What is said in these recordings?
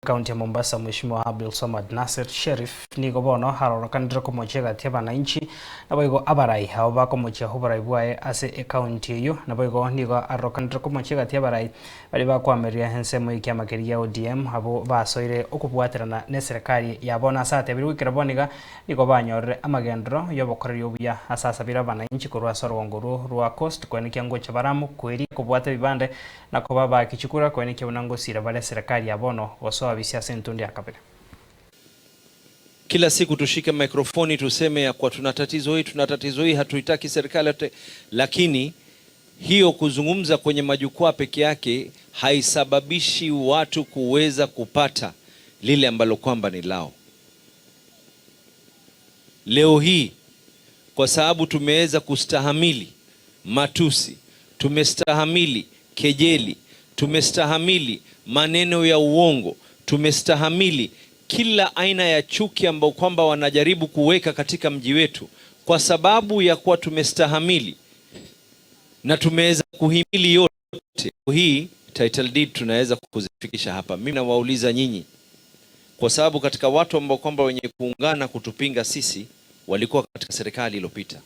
Kaunti ya Mombasa Mheshimiwa Abdul Samad Nasir Sheriff nigo bono harorokanire komochia gati abananchi naboigo abarai abo bakomochia oborai bwaye ase ekaunti eyo naboigo nigo arorokanire komochia gati abarai bari bakoameria ensemo ekiama keria ODM abo basoire okobwaterana na eserekari ya bono ase atebire goikera bono iga nigo banyorire amagendero ya obokoreri obuya ase asabire abananchi korwa ase orogongo rwo rwa Coast koenekia ngocha baramu kweria kobwata ebibande na koba abaaki chikura koenekia buna ngosira bare eserekari ya bono gosoa bisia ase entundi ya kabere. Kila siku tushike mikrofoni tuseme ya kwa tuna tatizo hii, tuna tatizo hii, hatuitaki serikali yote, lakini hiyo kuzungumza kwenye majukwaa peke yake haisababishi watu kuweza kupata lile ambalo kwamba ni lao. Leo hii kwa sababu tumeweza kustahamili matusi, tumestahamili kejeli, tumestahamili maneno ya uongo, tumestahamili kila aina ya chuki ambayo kwamba wanajaribu kuweka katika mji wetu, kwa sababu ya kuwa tumestahamili na tumeweza kuhimili yote. Hii title deed tunaweza kuzifikisha hapa. Mimi nawauliza nyinyi, kwa sababu katika watu ambao kwamba wenye kuungana kutupinga sisi walikuwa katika serikali iliyopita.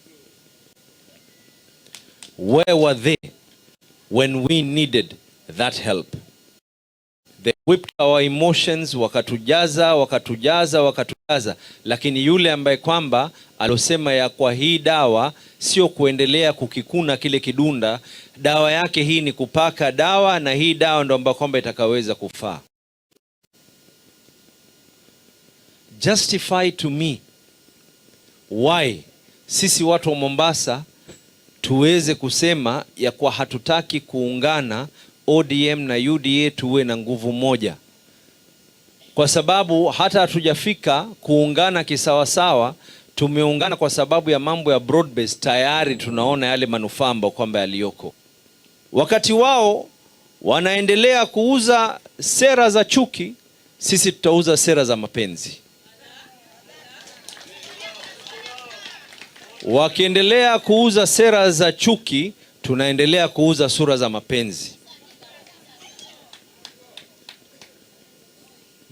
Where were they when we needed that help? They whipped our emotions, wakatujaza, wakatujaza, wakatujaza, lakini yule ambaye kwamba alosema ya kwa hii dawa sio kuendelea kukikuna kile kidunda, dawa yake hii ni kupaka dawa, na hii dawa ndo ambayo kwamba itakaweza kufaa. Justify to me why sisi watu wa Mombasa tuweze kusema ya kwa hatutaki kuungana ODM na UDA tuwe na nguvu moja, kwa sababu hata hatujafika kuungana kisawasawa. Tumeungana kwa sababu ya mambo ya broad base, tayari tunaona yale manufaa ambayo kwamba yaliyoko. Wakati wao wanaendelea kuuza sera za chuki, sisi tutauza sera za mapenzi. Wakiendelea kuuza sera za chuki, tunaendelea kuuza sura za mapenzi.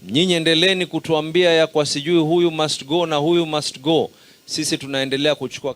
Nyinyi endeleeni kutuambia ya kwa sijui huyu must go na huyu must go, sisi tunaendelea kuchukua.